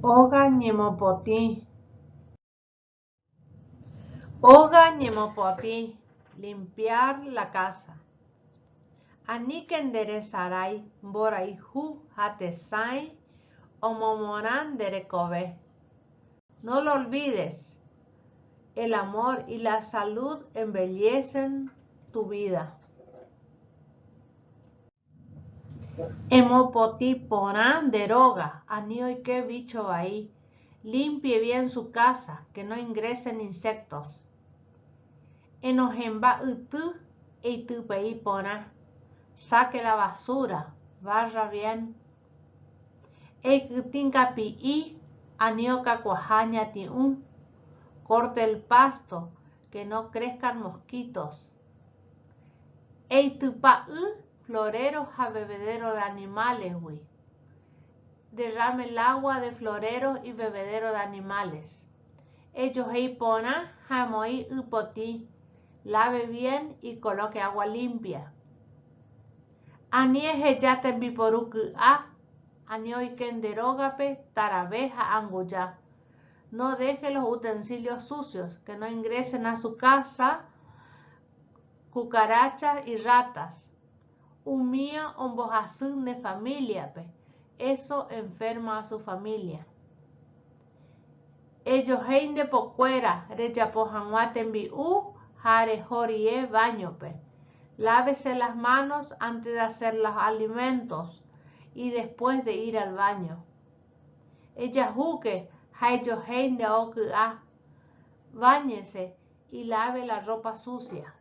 Óga ñemopotĩ. Óga ñemopotĩ, limpiar la casa. Aníke nderesarái mborayhu ha tesãi omomorã nde rekove. No lo olvides, el amor y la salud embellecen tu vida. Emopotĩ porã nde róga, ani oike vícho vai. Limpie bien su casa, que no ingresen insectos. Enohẽmba yty eitypei porã. Saque la basura, barra bien. Eikytĩ kapi'i, ani okakuaha ñati'ũ. Corte el pasto, que no crezcan mosquitos. Eitypa y florero ha bebedero de animales-gui. Derrame el agua de floreros y bebedero de animales. Ejohéi porã ha emoĩ y potĩ. Lave bien y coloque agua limpia. Ani eheja tembiporu ky'a, ani oike nde rógape tarave ha anguja. No deje los utensilios sucios, que no ingresen a su casa cucarachas y ratas. Umía ombohasy ne familia-pe, eso enferma a su familia. Ejohéi nde pokuéra rejapo hag̃ua tembi'u ha reho rie baño-pe. Lávese las manos antes de hacer los alimentos y después de ir al baño. Ejahúke ha ejohéi nde ao ky'a. Báñese y lave la ropa sucia.